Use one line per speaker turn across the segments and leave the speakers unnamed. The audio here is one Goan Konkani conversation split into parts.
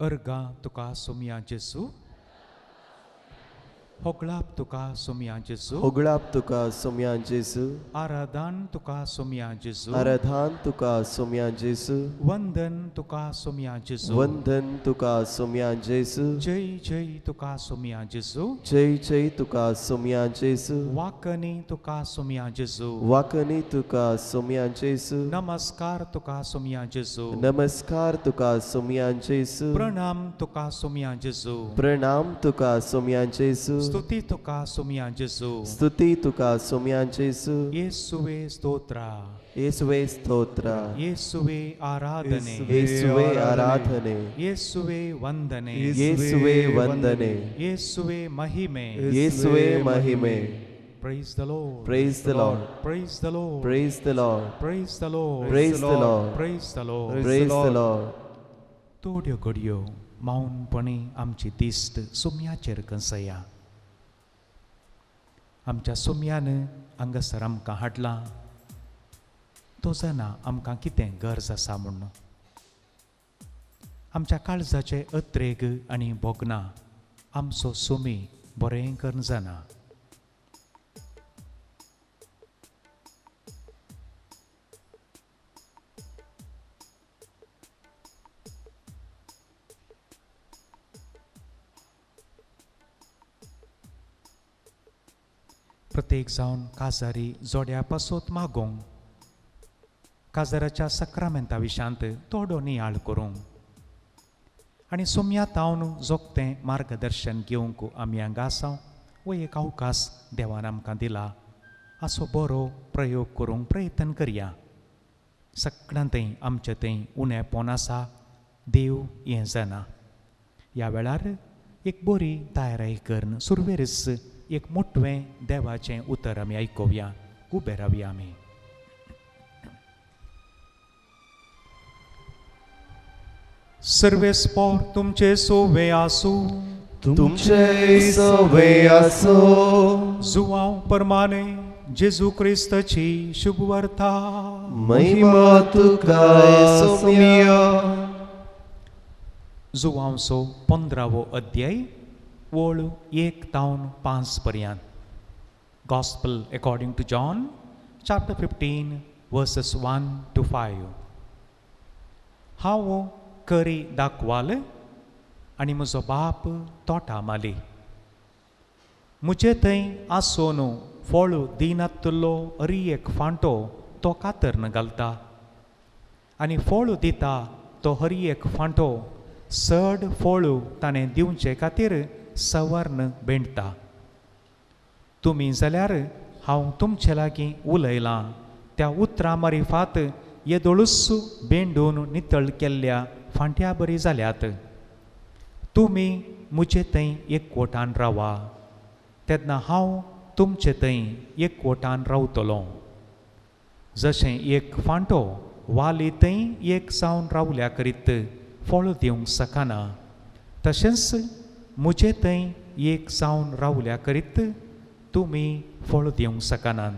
अर्गां तुका सोमया जेजू, होगळाप तुका सोमया जेजू,
होगळाप तुका सोमया जेजू,
आराधान तुका सोमया जेजू,
आराधान तुका सोमया जेजू,
वंदन तुका सोमया जेजू,
वंदन तुका सोमया जेजू,
जय जय तुका सोमया जेजू,
जय जय तुका सोमया जेजू,
वाकनी तुका सोमया जेजू,
वाकनी तुका सोमया जेजू,
नमस्कार तुका सोमया जेजू,
नमस्कार तुका सोमया जेजू,
प्रणाम तुका सोमया जेजू,
प्रणाम तुका सोमया जेजू,
स्तुती तुका सोमया जेजू,
स्तुती तुका सोमया जेजू,
येसुवे स्तोत्रा,
येसुवे स्तोत्र,
येसुवे आराधने,
येसुवे आराधने,
येसुवे वंदने,
येसुवे वंदने,
येसुवे महिमे.
येसुवे महिमे.
Praise the Lord.
Praise the Lord.
Praise the Lord.
Praise the Lord.
Praise the Lord.
Praise the Lord.
Praise the Lord.
Praise the Lord.
थोड्यो घडयो मौनपणी आमची दिश्ट सुम्याचेर कंसया. आमच्या सुम्यान हांगासर आमकां हाडला, तो जाणा आमकां कितें गरज आसा म्हूण. आमच्या काळजाचे अत्रेग आनी भोगणां आमचो सुमी बरें करून जाणा. प्रत्येक जावन काजारी जोड्या पासत मागोंक, काजाराच्या सक्रामेंता विशांत थोडो नियाळ करूंक आनी सोम्या तावन जोगतें मार्गदर्शन घेवंक आमी हांगा आसा. वो एक अवकाश देवान आमकां दिला, असो बरो प्रयोग करूंक प्रयत्न करया. सगळ्यां थंय आमचे थंय उणेपण आसा, देव हें जाणा. ह्या वेळार एक बरी तयारी करून सुरवेरच एक मोटवें देवाचें उतर आमी आयकुया. उबे रावया आमी. सर्वेस्पोर तुमचे सोवे आसूं,
तुमचे सवे आसो.
जुवांव परमाने जेजू क्रिस्ताची शुभवार्ता.
महिमा तुका सोमया.
जुवांवचो 15वो अध्याय, ओळ 1 तावन 5 पर्यंत. Gospel according to John chapter 15 verses 1 to 5. हांव करी दाखवाल आनी म्हजो बाप तोटा माली. म्हजे थंय आसून फळ दिनातलो हरी एक फांटो तो कातरन घालता, आनी फळ दिता तो हरी एक फांटो चड फळ ताणें दिवचे खातीर सवर्ण बेंडटा. तुमी जाल्यार हांव तुमचे लागीं उलयलां त्या उतरां मारिफात येदोळूच बेंडून नितळ केल्ल्या फांट्या बरी जाल्यात. तुमी म्हजे थंय एकवटान रावा, तेन्ना हांव तुमचे थंय एकवटान रावतलो. जशें एक फांटो वाली थंय एक जावन रावल्या करीत फळ दिवंक शकना, तशेंच म्हजे थंय एक जावन रावल्या करीत तुमी फळ दिवंक शकनात.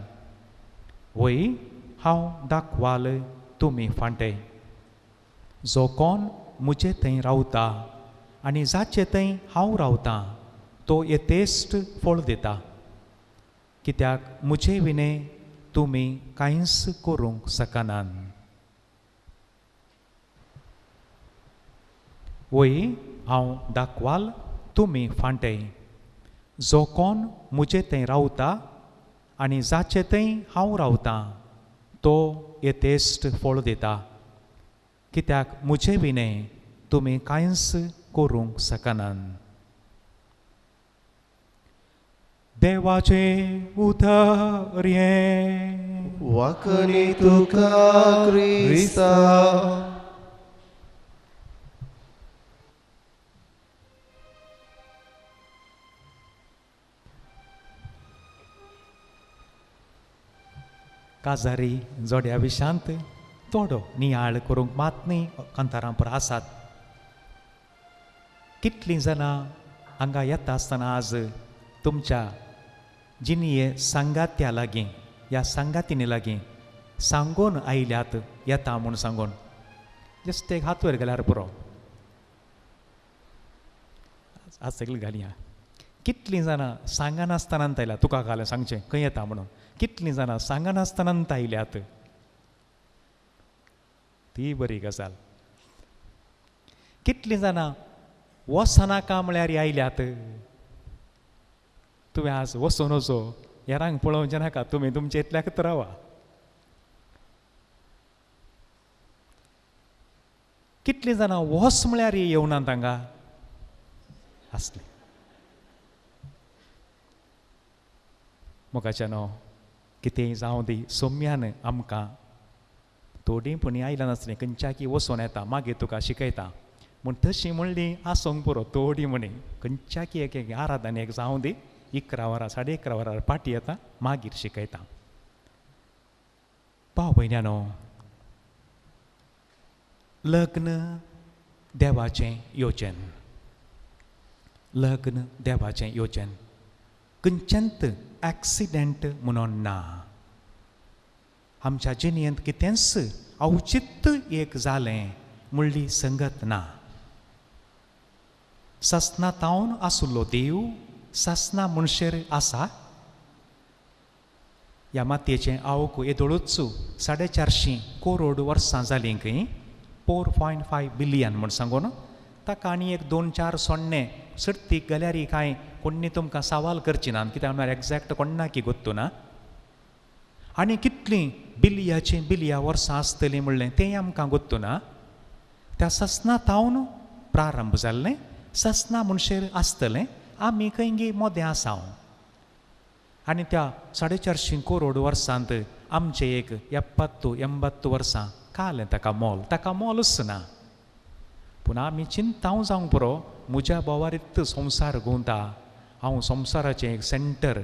वय हांव दाखवाल, तुमी फांटे. जो कोण म्हजे थंय रावता आनी जाचे थंय हांव रावतां तो येतेश्ट फळ दिता, कित्याक म्हजे विणें तुमी कांयच करूंक शकनात. वय हांव दाखवाल, तुमी फांटे. जो कोण म्हजे थंय रावता आनी जाचे थंय हांव रावतां तो येतेश्ट फळ दिता, कित्याक म्हजे विणें तुमी कांयच करूंक शकनात. देवाचें उतर हें.
वाकणी तुका क्रिस्ता.
काजारी जोड्या विशांत थोडो नियाळ करूंक मात न्ही कांतारां पर आसात. कितलीं जाणां हांगा येता आसतना आज तुमच्या जिणये सांगात्या लागीं ह्या सांगातिनी लागीं सांगून आयल्यात येता म्हूण सांगून, जस्ट एक हात वयर गेल्यार पुरो. आज सगळीं घालया. कितलीं जाणां सांगनासतना आयल्या, तुका घालें सांगचें खंय येता म्हणून. कितलीं जाणां सांगनासतना आयल्यात, ती बरी गजाल. कितलीं जाणां वचनाका म्हळ्यार आयल्यात. तुवें आज वचून वचो, हेरांक पळोवचें नाका, तुमी तुमचे इतल्याकच रावा. कितलीं जाणां वच म्हळ्यार येवनात हांगा आसली. मोगाच्यानो, कितेंय जावं दी, सोम्यान आमकां थोडीं पुणी आयला नासलीं खंयच्याकी वचोन येता, मागीर तुका शिकयता म्हूण तशी म्हणली आसूंक पुरो. थोडी म्हणी खंयच्याकी एक एक आराधनेक जावं दी, 11 वरां 11:30 वरां पाटी येता, मागीर शिकयता. भाव भयण्यानो, लग्न देवाचें योजन, लग्न देवाचें योजन, खंयच्यात एक्सिडेंट म्हणून ना. आमच्या जिणेंत कितेंच अवचित एक जालें म्हणली संगत ना. ससना तावन आसुल्लो देव ससना मनशेर आसा. ह्या मातयेचें आवक येदोळूच 450 करोड वर्सां जालीं खंय, 4.5 बिलियन म्हूण सांगून ताका आनी एक 2-4 सोण्णे सर्तीक गेल्यार कांय कोण्णी तुमकां सवाल करची ना, कित्याक म्हळ्यार एग्जॅक्ट कोण्णाकी गोत्तू ना. आनी कितलीं बिलयाचीं बिलया वर्सां आसतलीं म्हणलें तें आमकां गोत्तू ना. त्या ससना तावन प्रारंभ जाल्लें, ससना मनशेर आसतलें, आमी खंय मोदें आसा. आनी त्या 450 करोड वर्सांत आमचे एक 70-80 वर्सां कालें ताका मोल, ताका मोलूच ना. पूण आमी चिंताव जावंक पुरो, म्हज्या बोवारीत संवसार घुंवता, हांव संवसाराचें एक centre,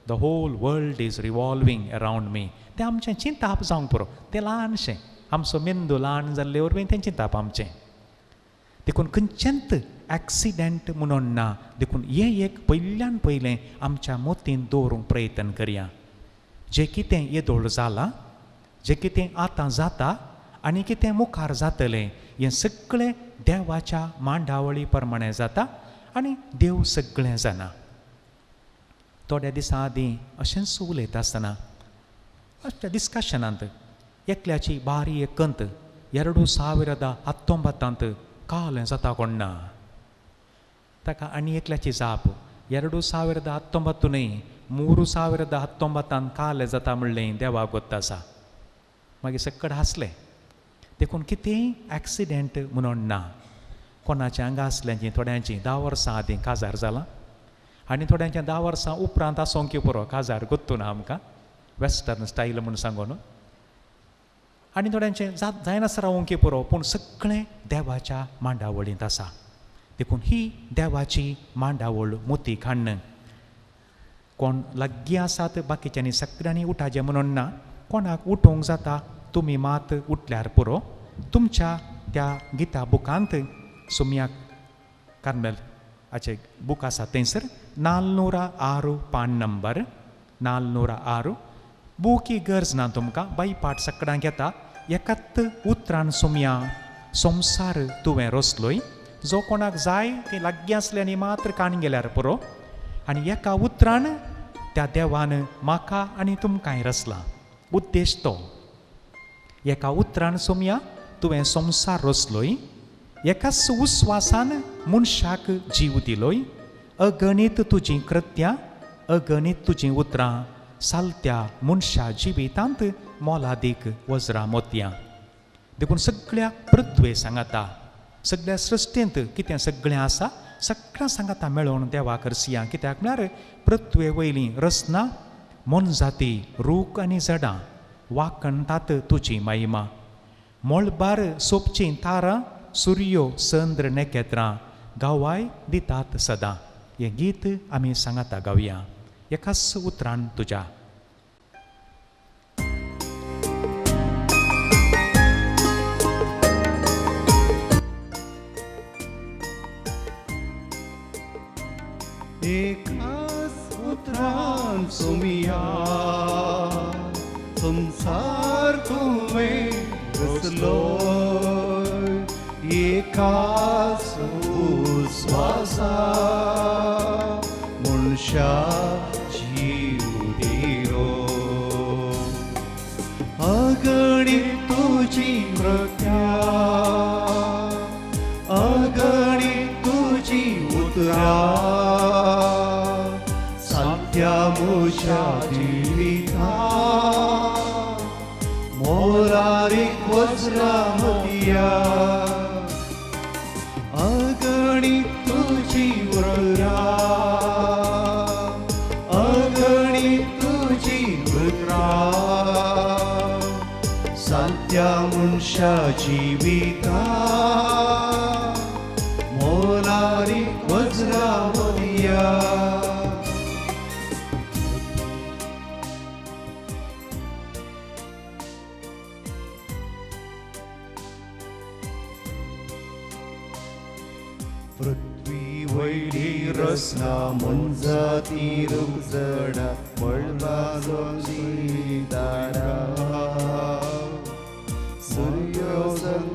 the whole world is revolving around me. तें आमचें चिंताप जावंक पुरो, तें ल्हानशें, आमचो मेंदू ल्हान जाल्ले वरवीं तें चिंताप आमचें. देखून खंयचेंच एक्सिडेंट म्हणून ना. देखून हें एक पयल्यान पयलें आमच्या मोतीन दवरूंक प्रयत्न करया. जें कितें येदोळ जालां, जें कितें आतां जाता आनी कितें मुखार जातलें, हें सगळें देवाच्या मांडावळी प्रमाणें जाता आनी देव सगळें जाणा. थोड्या दिसां आदीं अशेंच उलयता आसतना अशा डिस्कशनांत एकल्याची बारी एक कंत 2019 कालें जाता कोण्णा, ताका आनी एकल्याची जाप 2019 न्हय 3019 कालें जाता म्हणलें देवाक गोत्त आसा. मागीर सकट हांसलें. देखून कितेंय एक्सिडेंट म्हणून ना. कोणाचें हांगा आसल्याचीं थोड्यांचीं 10 वर्सां आदीं काजार जालां आनी थोड्यांचें 10 वर्सां उपरांत आसूंक पुरो काजार गोत्तू ना आमकां, वेस्टर्न स्टायल म्हूण सांगून. आनी थोड्यांचें जायनासतना रावंक पुरो, पूण सगळें देवाच्या मांडावळींत आसा. देखून ही देवाची मांडावळ मोती काडण कोण लागीं आसात बाकीच्यांनी सगळ्यांनी उठाचें म्हणून ना. कोणाक उठोवंक जाता तुमी मात उठल्यार पुरो. तुमच्या त्या गीता बुकांत सुम्या कार्मेल हाचे बूक आसा थंयसर 406 पान नंबर 406. बुकी गरज ना तुमकां, बाई पाठ सगळ्यांक येता. एकात उतरान सोमया संवसार तुवें रचलोय, जो कोणाक जाय ती लागीं आसले आनी मात्र काण गेल्यार पुरो. आनी एका उतरान त्या देवान म्हाका आनी तुमकांय रचला. उद्देश तो एका उतरान सोमया तुवें संवसार रचलोय, एकाच उस्वासान मनशाक जीव दिलोय. अगणीत तुजीं कृत्यां, अगणीत तुजीं उतरां सालत्या मनशा जिवितांत मोलादीक वज्रां मोतयां. देखून सगळ्या पृथ्वे सांगाता, सगळ्या सृश्टींत कितें सगळें आसा सगळ्यां सांगाता मेळोवन देवा करसिया. कित्याक म्हळ्यार पृथ्वे वयलीं रचना मोनजाती रूख आनी झाडां वाकणटात तुजी महिमा. मळबार सोबचीं तारां सुर्यो चंद्र नखेत्रां गांवाय दितात सदां. हें गीत आमी सांगाता गावया एकाच उतरान तुज्या.
एकाच उतरान सोमिया संसार तुवें रचलोय, एकाच उस्वासा मनशा जीव दिलो. अगणित तुजी कृत्या, अगणित तुजी उतरां सामक्या म्हज्या जिविता मोलारीक वज्रां मोतयां. अगणित तुजी उतरां, अगणित तुजी उतरां सामक्या मनशा जिविता मोलारीक वज्रां मोतयां. पृथ्वी वयली रचना मोनजाती रुखझाडां मळबा जोडली दारां सूर्य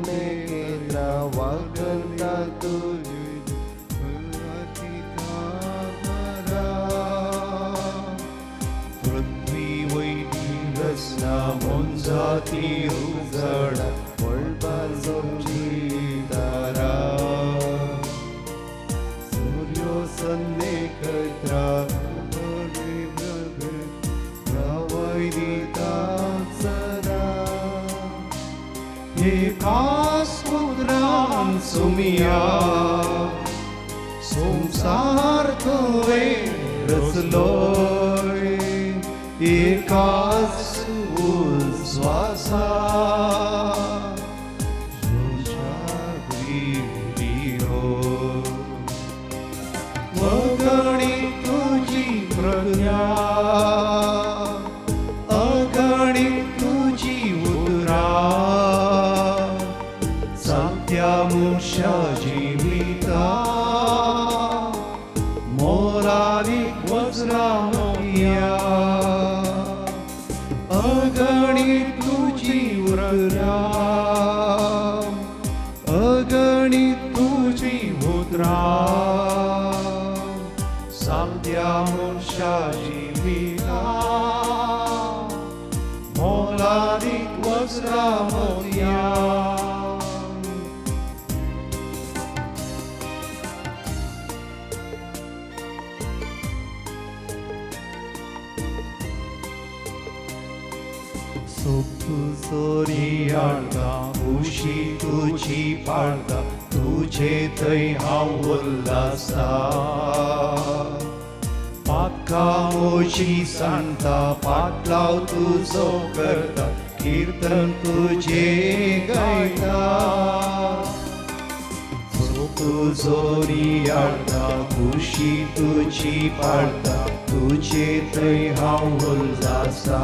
नखेत्रां वागता तुजी पृथ्वी वयली रचना मोनजाती रुखझाडां मळबा जोडली दारां सूर्य नखेत्रां दिता सदा. एकाच उतरान सोमया संवसार तुवें रचलोय, एकाच उस्वासा मनशाक जीव दिलो. अगणित तुजी प्रज्ञा, अगणित तुजी उतरां सामक्या मनशा जिविता मोलादीक वज्रां मोतयां. अगणित तुजी उतरां, अगणित तुजी उतरां सामक्या मनशा जिविता मोलादीक वज्रां मोतयां. सोरी हाडता खुशी तुजी पाळता तुजे थंय हांव उल्लासता. पातकां म्हजी सांडता पाटलाव तुजो करता किर्तन तुजें गायता. तुजोरी हाडता खुशी तुजी पाळता तुजे थंय हांव उल्लासता.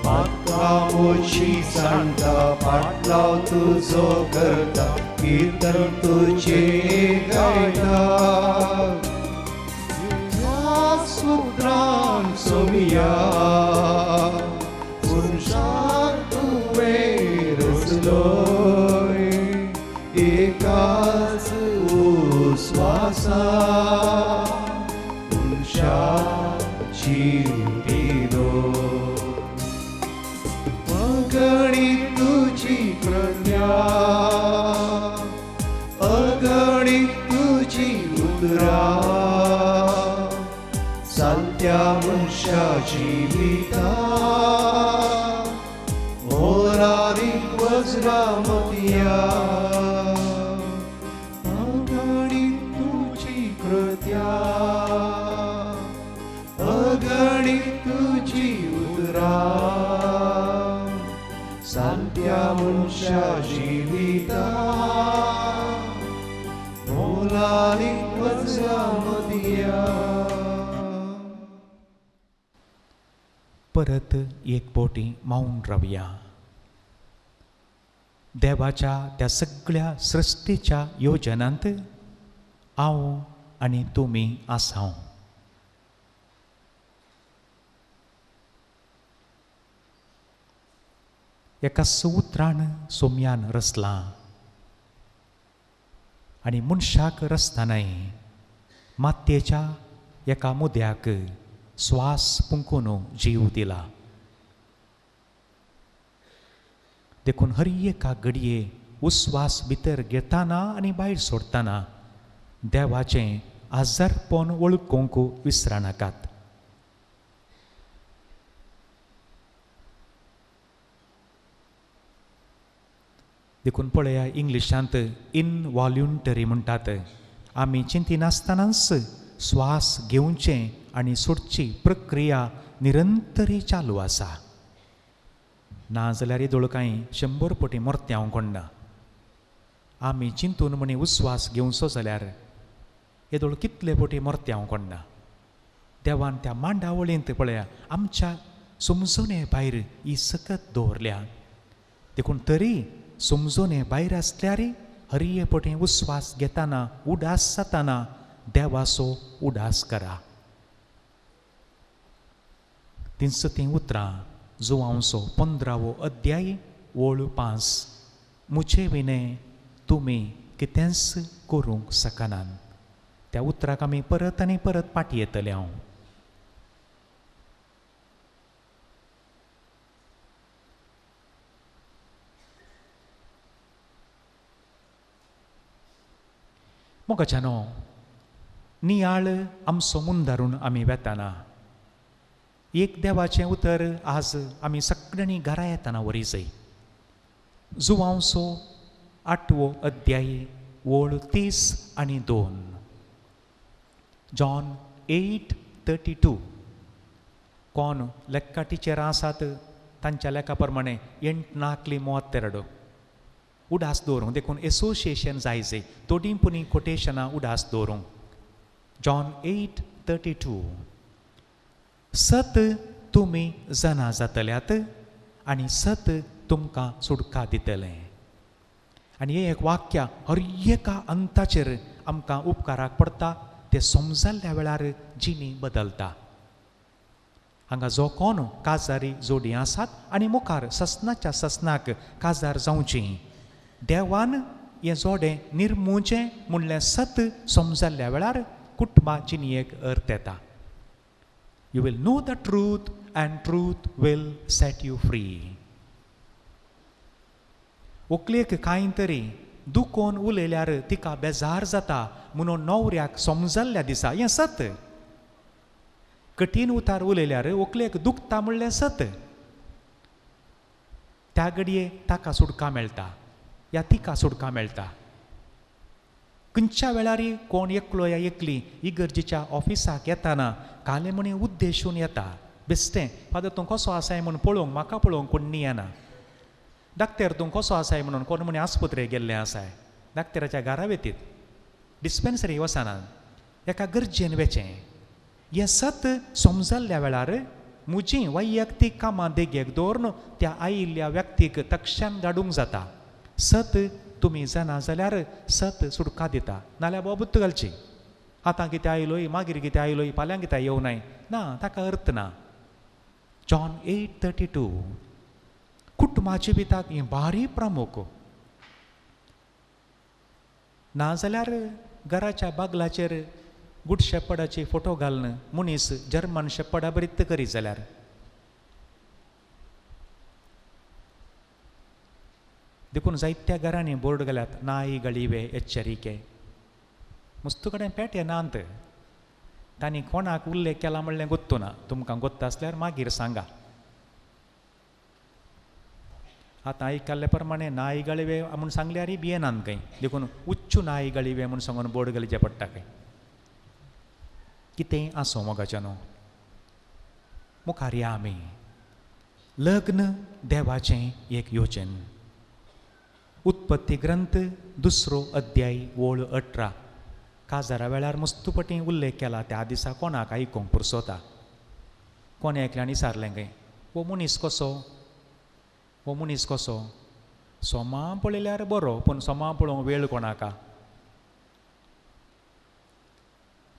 पातकां म्हजी सांडता पाटलाव तुजो करता किर्तन तुजें गायता. सुत्रान सोमया संवसार तुवें रचलोय, एकाच उस्वासा मनशाक जीव दिलो. अगणित तुजी प्रज्ञा, अगणित तुजी उतरां सामक्या मनशा जिविता मोलादीक वज्रां मोतयां. अगणित तुजी कृत्या, अगणित तुजी उतरां सामक्या मनशा जिविता मोलादीक वज्रां मोतयां.
परत एक बोटी मावन रावया. देवाच्या त्या सगळ्या सृश्टीच्या योजनांत हांव आनी तुमी आसाव. एका उतरान सोम्यान रचलां आनी मनशाक रचतनाय मातयेच्या एका मुद्याक स्वास पुंकून जीव दिला. देखून हर एका घडये उस्वास भितर घेताना आनी भायर सोडटना देवाचें आजारपण वळखूंक विसरनाकात. देखून पळया इंग्लिशांत इनवॉल्युंटरी म्हणटात. आमी चिंतिनासतनाच स्वास घेवचें आनी सोडची प्रक्रिया निरंतरी चालू आसा. ना जाल्यार येदोळ कांय 100 पटी मरत्यांव कोण्णा. आमी चिंतून म्हणी उस्वास घेवचो जाल्यार येदोळ कितले पटी मरत्यांव कोण्णा. देवान त्या मांडावळींत पळया आमच्या समजोने भायर ही सकत दवरल्या. देखून तरी समजोने भायर आसल्यार हरये पटी उस्वास घेताना उडास जाताना देवाचो उडास करा. तींच तीं उतरां जुवांवचो 15वो अध्याय ओळ 5, मुचे विणे तुमी कितेंच करूंक शकनात. त्या उतराक आमी परत आनी परत पाटी येतले हांव. मोगाच्यानो नियाळ आमचो मुंदारून आमी वेताना एक देवाचें उतर आज आमी सगळ्यांनी घरा येताना वरी जाय. जुवांवचो 8वो अध्याय ओळ 30 आनी 2, जॉन 8:32. कोण लेखा टिचरां आसात तांच्या लेखा प्रमाणे 8 4 32 उडास दवरूंक. देखून एसोसिएशन जाय जाय थोडीं पुणी कोटेशनां उडास दवरूंक. जॉन 8:32, सत तुमी जाणा जातल्यात आनी सत तुमकां सुटका दितलें. आनी हें एक वाक्य हर एका अंताचेर आमकां उपकाराक पडटा. तें समजल्ल्या वेळार जिणी बदलता. हांगा जो कोण काजारी जोडी आसात आनी मुखार ससनाच्या ससनाक काजार जावची, देवान हें जोडें निर्मुचें म्हणलें सत समजल्ल्या वेळार कुटुंबा जिणेक अर्थ येता. You will know the truth and truth will set you free. व्हंकलेक कांय तरी दुखोन उलयल्यार तिका बेजार जाता म्हणून न्हवऱ्याक समजल्ल्या दिसा हें सत. कठीण उतार उलयल्यार व्हंकलेक दुखता म्हणलें सत. त्या घडये ताका सुटका मेळटा या तिका सुटका मेळटा. खंयच्या वेळार कोण एकलो या एकली इगर्जेच्या ऑफिसाक येताना काले म्हणी उद्देशून येता, बेश्टें फादर तूं कसो आसाय म्हूण पळोवंक, म्हाका पळोवंक कोण न्ही येना. डाक्टर तूं कसो आसाय म्हणून कोण म्हणी आस्पत्रेक गेल्लें आसाय, डाक्टराच्या घरा वेतीत, डिस्पेन्सरी वचना, एका गरजेन वेचें. हें सत समजल्ल्या वेळार म्हजी वैयक्तीक कामां देगेक दवरून त्या आयिल्ल्या व्यक्तीक तक्षण धाडूंक जाता. सत तुमी जाणा जाल्यार सत सुटका दिता, नाल्यार बाबूत घालची. आतां कितें आयलोय, मागीर कितें आयलोय, फाल्यां कितें येवनाय ना, ताका अर्थ ना. जॉन 8:32. कुटुंबा जिविताक हें भारी प्रमुख. नाजाल्यार घराच्या बागलाचेर गुड शेपर्डाची फोटो घालून मनीस जर्मन शेपर्डा बरीत करी जाल्यार देखून जायत्या घरांनी बोर्ड घाल्यात नाय गळिवे एच्चरिके. मुस्तू कडेन पेटे नात, तांणी कोणाक उल्लेख केला म्हणलें गोत्तू ना. तुमकां गोत्ता आसल्यार मागीर सांगा. आतां आयकल्ले प्रमाणे नाय गळिवे म्हूण सांगल्यार भियेनात खंय, देखून उच्च नाय गळिवे म्हूण सांगून बोर्ड घालचें पडटा खंय. कितेंय आसूं मोगाच्यानो, मुखार या आमी. लग्न देवाचें एक योजन. उत्पत्ती ग्रंथ 2 अध्याय ओळ 18. काजारा वेळार मुस्तुपटी उल्लेख केला त्या दिसा कोणाक आयकूंक पुरसोता. कोण एकल्यान विचारलें खंय, हो मनीस कसो, हो मनीस कसो, सोमा पळयल्यार बरो पूण सोमा पळोवंक वेळ कोणाका.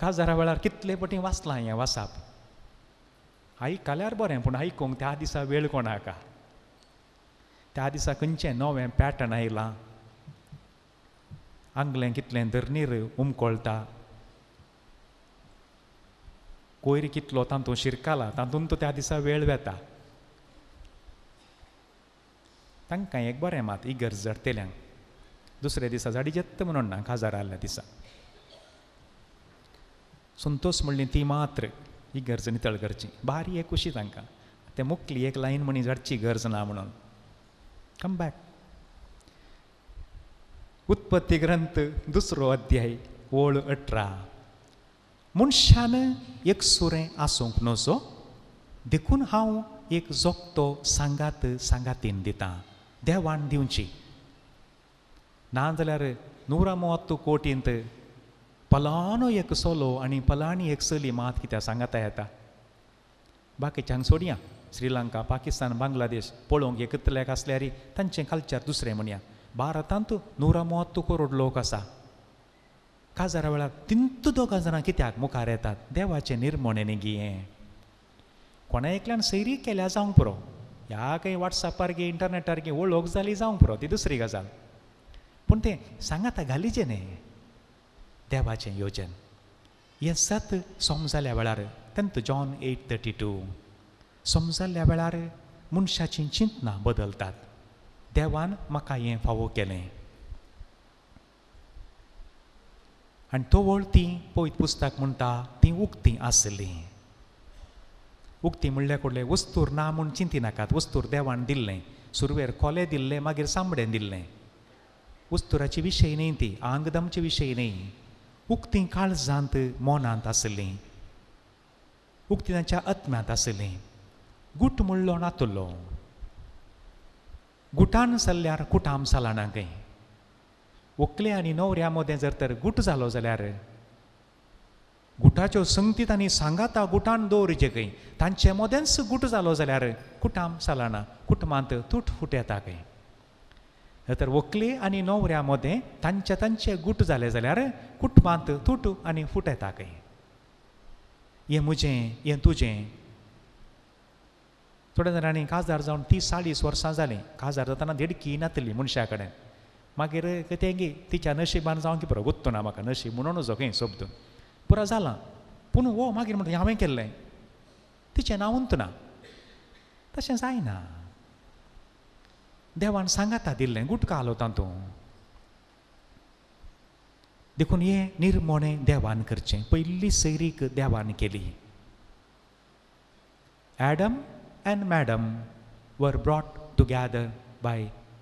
काजारा वेळार कितले पटी वाचलां हें वासाप, आयकल्यार बरें पूण आयकूंक त्या दिसा वेळ कोणाका. त्या दिसा खंयचें नवें पॅटर्न आयलां, आंगलें कितलें धरणीर उमकळटा, कोयर कितलो तातूंत शिरकाला, तातूंत त्या दिसा वेळ वेता. तांकां एक बरें मात इगर्ज जडतेल्यांक दुसऱ्या दिसा झाडी जेत्त म्हणून ना काजार आसल्या दिसा संतोष म्हणली ती मात्र इगर्ज नितळ करची, बारी एक खुशी तांकां. ते मुकली एक लायन म्हणी झाडची गरज ना म्हणून. कम बॅक, उत्पत्ती ग्रंथ 2 अध्याय ओळ 18. मनशान एकसुरें आसूंक नजो, देखून हांव एक जोगतो सांगात सांगातीन दितां, देवान दिवची. ना जाल्यार 130 कोटींत पलानो एक सोलो आनी पलानी एक चली मात कित्याक सांगाता येता. बाकीच्यांक सोडया, श्रीलंका, पाकिस्तान, बांगलादेश पळोवंक एकतल्याक आसल्यार तांचें कल्चर दुसरें म्हणया. भारतांत 130 करोड लोक आसा. काजारा वेळार तिंत दोगां जाणां कित्याक मुखार येतात? देवाचें निर्मणें न्ही हें. कोणा एकल्यान सैरी केल्या जावंक पुरो, ह्या खंय वॉट्सॅपार गे इंटरनेटार गे वळख जाली जावंक पुरो, ती दुसरी गजाल. पूण तें सांगाता घालीचें न्ही देवाचें योजन. हें सत समजाल्या वेळार, 10 जॉन 8:32, समजाल्या वेळार मनशाचीं चिंतनां बदलतात. देवान म्हाका हें फावो केलें. आनी तवळ ती पवित्र पुस्तक म्हणटा ती उक्ती आसली. उक्ती म्हणल्यार कडले वस्तूर ना म्हूण चिंती नाकात. वस्तूर देवान दिल्लें, सुरवेर खोले दिल्लें, मागीर सांबडें दिल्लें. वस्तुराची विशय न्ही ती, आंगदमची विशय न्ही. उक्ती काळजांत मनांत आसली, उक्ती तांच्या आत्म्यांत आसली. गुट म्हणलो नातुल्लो, गुटान चल्ल्यार कुटाम चलना खंय. व्हंकले आनी न्हवऱ्या मदें जर तर गुट जालो जाल्यार गुटाच्यो संगतीत आनी सांगाता गुटान दवरिचे खंय, तांचे मदेंच गुट जालो जाल्यार कुटाम चलना, कुटुंबांत तूट फूट येता खंय. तर व्हंकले आनी न्हवऱ्या मदें तांचे तांचे गुट जाले जाल्यार कुटुंबांत तूट आनी फूट येता खंय. हें म्हजें, हें तुजें. थोड्या जाणांनी काजार जावन 30-40 वर्सां जालीं. काजार जातना देडकी नातली मनशा कडेन, मागीर तें गे तिच्या नशिबान जावं की पुरो गुत्तो ना म्हाका नशीब म्हणून जो खंय शब्द पुरो जालां. पूण हो मागीर म्हणटा हांवें केल्लें, तिचें नांव उंत ना. तशें जायना. देवान सांगाता दिल्लें, गुटका आलो तातूंत. देखून हें निर्मणें देवान करचें. पयली सैरीक देवान केली. Adam and madam were brought together by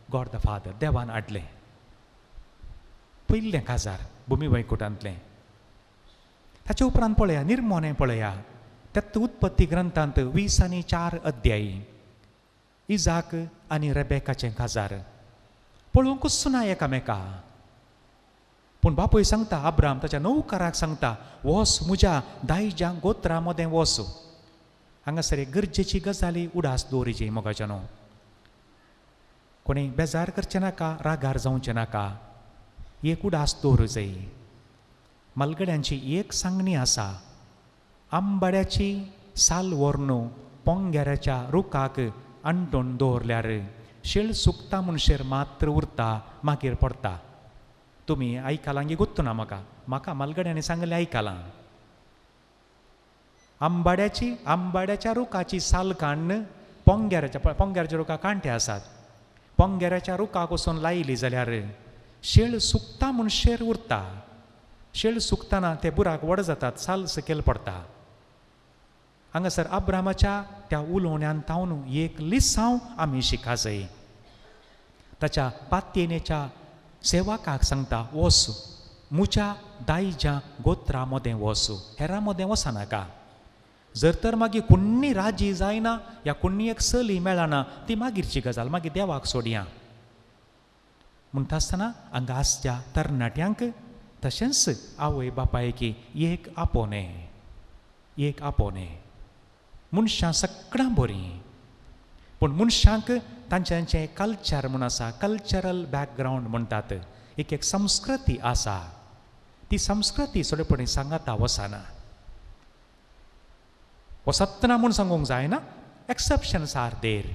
God the Father. देवान हाडलें पयलें काजार भुमी वैकुटांतलें. ताचे उपरांत पळया निर्मणें पळया. त्यात उत्पत्ती ग्रंथांत 24 अध्यायी इजाक आनी रेबेकाचें काजार. पळोवंकूच ना एकामेका. पूण बापूय सांगता, अब्राम ताच्या नौकराक सांगता, वोस म्हज्या दायज्या गोत्रा मदें वोस. हांगासर एक गरजेची गजाली उडास दवरिची मोगाच्या न्हू. कोणी बेजार करचें नाका, रागार जावचें नाका. एक उडास दवरूं जाय. मालगड्यांची एक सांगणी आसा, आंबाड्याची साल व्हरून पोंगेराच्या रुखाक अंटून दवरल्यार शेळ सुकता म्हणशेर मात्र उरता, मागीर पडटा. तुमी आयकलां गी गुत्तू ना म्हाका, म्हाका मालगड्यांनी सांगलें आयकलां. आंबाड्याची आंबाड्याच्या रुखाची साल काडून पोंगेराच्या रुखाक कांटे आसात, पोंगेराच्या रुखाक वचून लायली जाल्यार शेळ सुकता म्हणशेर उरता. शेळ सुकतना ते बुराक व्हड जातात, साल सकयल पडटा. हांगासर अब्रामाच्या त्या उलोवण्यान तावन एक लिसांव आमी शिका जाय. ताच्या पातयेनेच्या सेवकाक सांगता, वस म्हज्या दायज्या गोत्रा मदें वस, हेरां मदें वचनाका. जर तर मागीर कुण्णी राजी जायना या कुण्णी एक चली मेळना, ती मागीरची गजाल, मागीर देवाक सोडया. म्हणटा आसतना हांगा आसच्या तरणाट्यांक तशेंच आवय बापायकी एक आपोवणें, एक आपोवणें. मनशां सगळ्यां बरीं, पूण मनशांक तांचें तांचें कल्चर म्हूण आसा, कल्चरल बॅकग्रावंड म्हणटात, एक एक संस्कृती आसा. ती संस्कृती थोडेपणी सांगाता वचना, वचतना म्हूण सांगूंक जायना, एक्सेप्शन्स are there.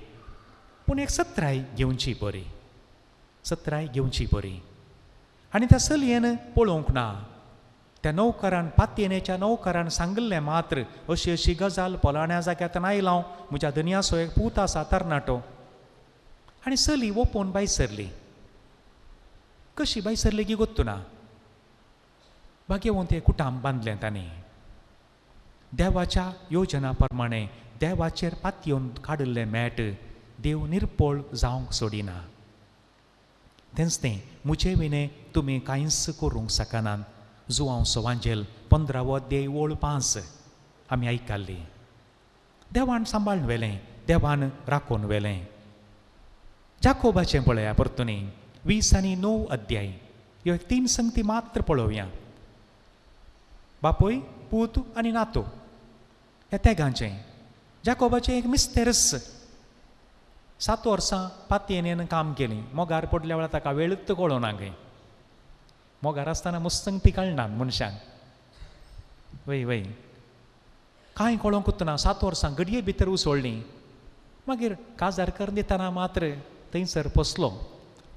पूण एक सत्राय घेवची बरी, सत्राय घेवची बरी. आनी त्या चलयेन पळोवंक ना. त्या नौकरान, पातयेनेच्या नौकरान सांगिल्लें मात्र, अशी अशी गजाल पोलाण्या जाग्यार आयला हांव, म्हज्या धनयाचो एक पूत आसा तरणाटो. आनी चली ओपोवन भायर सरली. कशी भायर सरली की गोत्तू ना. भाग्यवंत कुटाम बांदलें तांणी. देवाच्या योजना प्रमाणे देवाचेर पातयेवन काडिल्लें मॅट देव निर्पोळ जावंक सोडिना. तेंच तें म्हजे विणें तुमी कांयच करूंक शकनात. जुवांव सवांजेल 15वो अध्याय ओळ 5 आमी आयकल्ली. देवान सांबाळून व्हेलें, देवान राखून व्हेलें. जाकोबाचें पळया परतून 20 आनी 9 अध्याय, ह्यो 3 संगती मात्र पळोवया. बापूय, पूत आनी नातू ह्या तेगांचें. जाकोबाचें एक मिस्तेरस. 7 वर्सां पातयेनेन काम केलीं. मोगार पडल्या वेळार ताका वेळूच कळोना खंय. मोगार आसतना मुस्तंगती कळना मनशांक. वय वय कांय कळोंकूच ना. 7 वर्सां घडये भितर उसळ्ळीं. मागीर काजार करून दितना मात्र थंयसर पोसलो.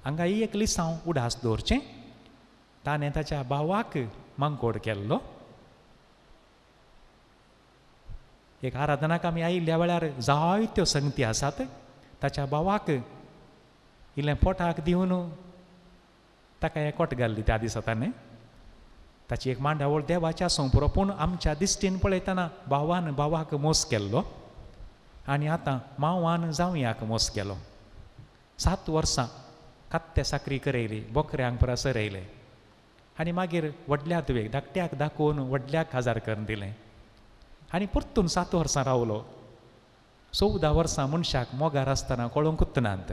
हांगा ही एक लिसांव उडास दवरचें. ताणें ताच्या भावाक मांकोड केल्लो. एक आराधनाक आमी आयिल्ल्या वेळार जायत्यो संगती आसात. ताच्या भावाक इल्लें पोटाक दिवन ताका एकवट घाल्ली त्या दिसा ताणें. ताची एक मांडावळ देवाच्या आसूंक पुरो, पूण आमच्या दिश्टीन पळयतना भावान भावाक मोस केल्लो आनी आतां मावान जावयाक मोस केलो. 7 वर्सां कात्ते साकरी करयली, बोकऱ्यांक पुरा सरयले आनी मागीर व्हडल्या धुवेक धाकट्याक दाखोवन व्हडल्याक काजार करून दिलें. आनी परतून 7 वर्सां रावलो. 14 वर्सां मनशाक मोगार आसतना कळोंकूच नात.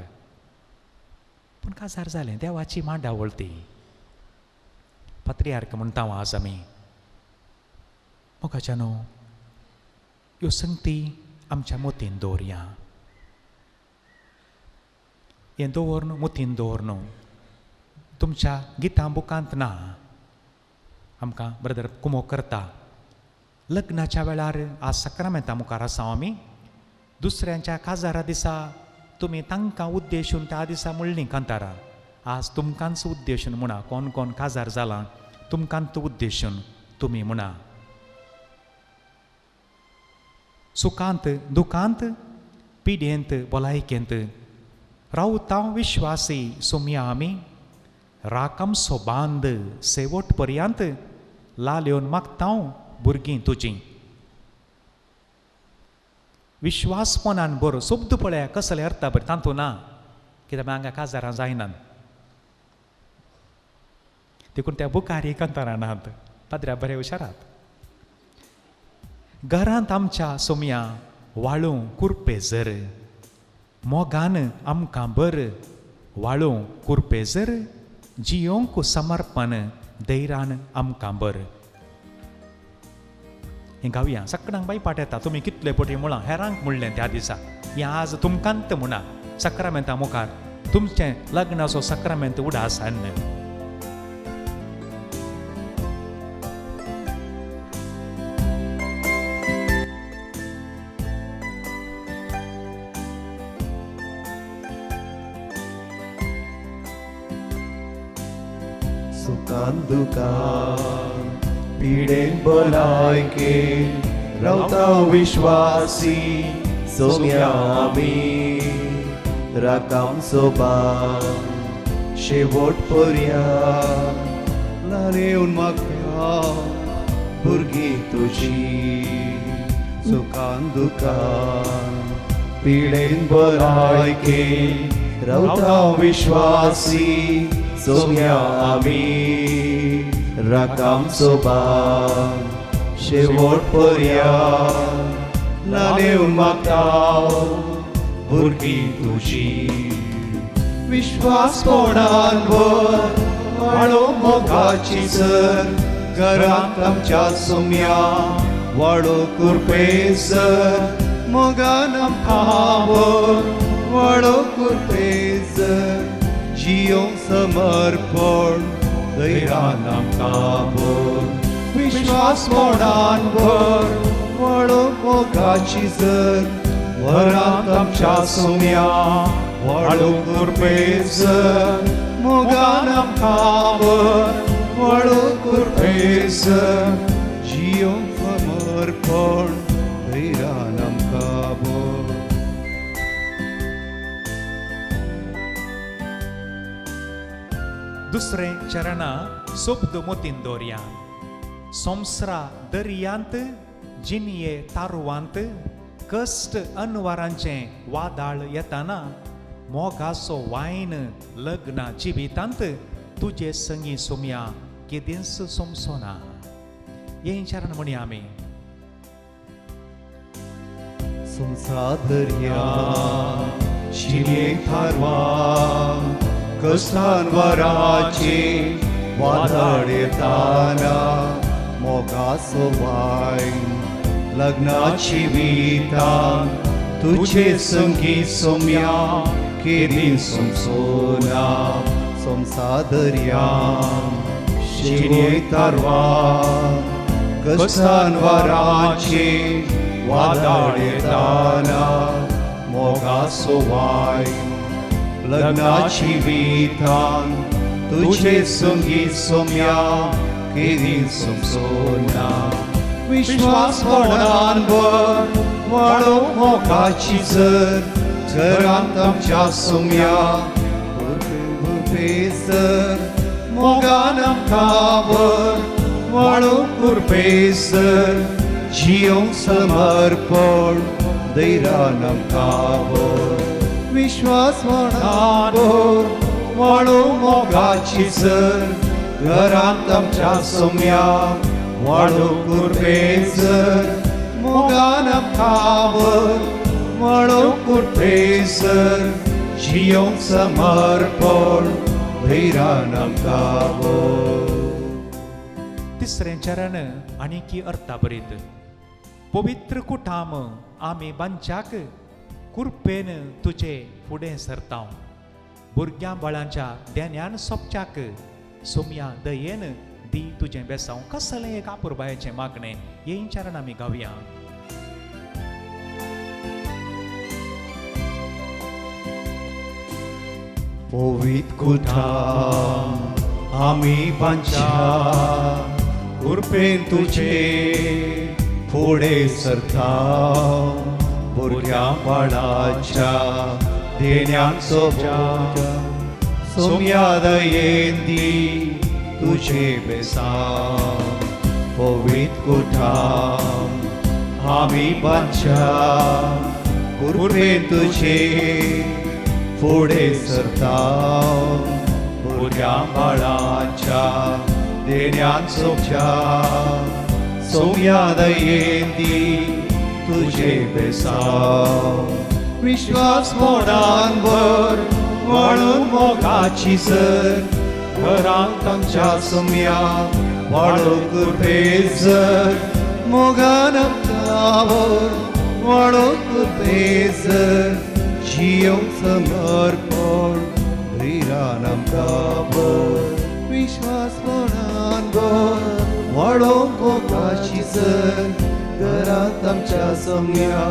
पूण काजार जालें. देवाची मांडावळ ती. पात्रियार्क म्हणटा हांव आज आमी. मोगाच्यानो, ह्यो संगती आमच्या मोतीन दवरया. हें दवरन मोतीन दवरन तुमच्या गितां बुकांत ना. आमकां ब्रदर कुमो करता. लग्नाच्या वेळार आज सक्रामेंता मुखार आसा आमी. दुसऱ्यांच्या काजारा दिसा तुमी तांकां उद्देशून त्या दिसा म्हणलीं कांतारां. आज तुमकांच उद्देशून म्हणा. कोण कोण काजार जालां तुमकांच उद्देशून तुमी म्हणा. सुखांत दुखांत पिडेंत भलायकेंत रावता विश्वासी सोमया आमी. राकामसो बांद सेवट पर्यंत लाल येवन मागता भुरगीं तुजीं. विश्वासपणान बरो शब्द पळया कसले अर्थ बरें तातूंत ना. कित्याक हांगा काजारां जायनात देखून त्या बुकार कांतारां नात. पाद्र्या बरे हुशारात. घरांत आमच्या सोमया वाळूं कुरपे जर मोगान आमकां बर वाळूं कुरपे जर जियोंक समर्पण धैर्यान आमकां बर. हें गावया सगळ्यांक बाई पाट येता. तुमी कितले पटी म्हळां हेरांक म्हणलें त्या दिसा. हें आज तुमकांत म्हणा सक्रामेंता मुखार तुमचें लग्नाचो सक्रामेंत उडास न्हय.
सुखान दुखान पिडेन भलायकेन रावता विश्वासी सोम्या आमी. राकामचो बांद शेवट पर्यंत लालेवन मागता भुरगीं तुजी. सुखान दुखान पिडेन भलायकेन रावता विश्वासी सोम्या आमी. राकामचो बांद शेवट पर्यंत लालेवन मागता भुरगीं तुजी. विश्वासपणान भर वाळो मोगाची सर घरांत आमच्या सोम्या वाळो कुरपेसर मोगान आमकां भर वाळो कुरपेसर जियोंक समर्पण धैर्यान आमकां भर. विश्वासपणान भर वाळो मोगाची सर घरांत आमच्या सोम्या वाळू कुरपेसर मोगान आमकां भर वाळू कुरपेसर जियोंक समर्पण धैर्यान आमकां भर.
दुसरें चरणा शब्द मोतीन दवरया. संवसारा दर्यांत जिनये तारवांत कश्ट अनवारांचें वादाळ येताना मोगाचो वायन लग्ना जिवितांत तुजे संगी सोमया केदींच सोमसोना. हें चरण म्हणया आमी.
संवसार दर्या शिने थारवा कसान वराचे वादळ येताना मोगाचो वायन लग्नाची विता तुझे संगी सोम्या केदी समसोना. संवसार दर्या शिने तारवा कसान वराचे वादळ येताना मोगाचो वायन लग्नाची विधान तुझे संगी सोम्या केदी समसोना. विश्वास कोणान भर वाळो मोगाची जर घरांत आमच्या सोम्या कुरपेसर मोगान आमकां भर वाळो कुरपेसर जियोंक समर्पण धैर्यान आमकां भर. विश्वास कोणान भर वाळो मोगाची जर घरांत आमच्या सोम्या वाळो कुरपेसर मोगान आमकां भर वाळो कुरपेसर जियोंक समर्पण धैर्यान आमकां भर.
तिसरें चरण आनीकी अर्थाभरीत. पवित्र कुटाम आमी बांदच्याक कुरपेन तुजे फुडें सरतांव. भुरग्यां बाळांच्या देण्यान सोपच्याक सोमया दयेन दी तुजें बेसांव. कसलें एक आपुरबायेचें मागणें. हें चरण आमी गावया.
पवित कुठाम आमी बांदच्या कुरपेन तुझे फुडें सरता भुरग्यां बाळाच्या देण्यांचो सोम्या दयेन दी तुझे बेसांव. पवित कुठाम आमी बांदच्या कुरपेन तुझे फुडें सरता भुरग्यां बाळाच्या देण्यांचो सोम्या दयेन दी तुझे बेसांव. विश्वास मोडान भर वाळून मोगाची सर घरांत आमच्या सोम्या वाळू कुरपेसर मोगान आमकां भर वाळू कुरपेसर जियोंक समर्पण धैर्यान आमकां भर. विश्वास मोडान भर वाळो मोगाची सर घरांत आमच्या सोम्या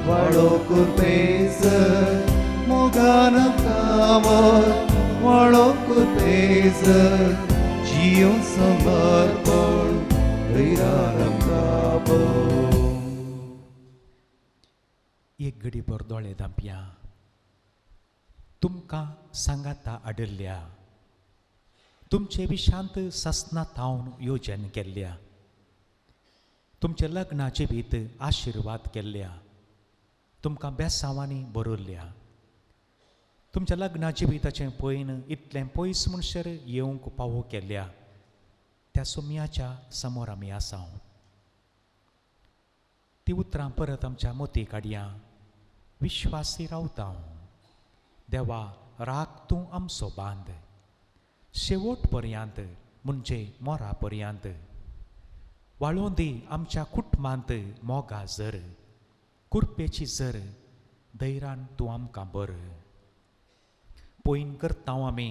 वाळो कुरपेसर मोगान आमकां भर वाळो कुरपेसर जियोंक समर्पण धैर्यान आमकां भर.
एक घडी भर दोळे धांपया. तुमकां सांगाता आडल्या तुमचे विशांत सासना थावन योजन केल्ल्या तुमच्या लग्नाचे भीत आशिर्वाद केल्ल्या तुमकां बेसांवांनी बरयल्ल्या तुमच्या लग्नाचे भिताचें पयन इतलें पयस म्हणसर येवंक पावो केल्ल्या त्या सोम्याच्या समोर आमी आसा. ती उतरां परत आमच्या मोती काडया. विश्वासी रावता देवा राख तूं आमचो बांद शेवट पर्यंत म्हणजे मोरा पर्यंत. वाळों दी आमच्या कुटुंबांत मोगा जर कुरपेची जर धैरान तूं आमकां बर. पयन करता आमी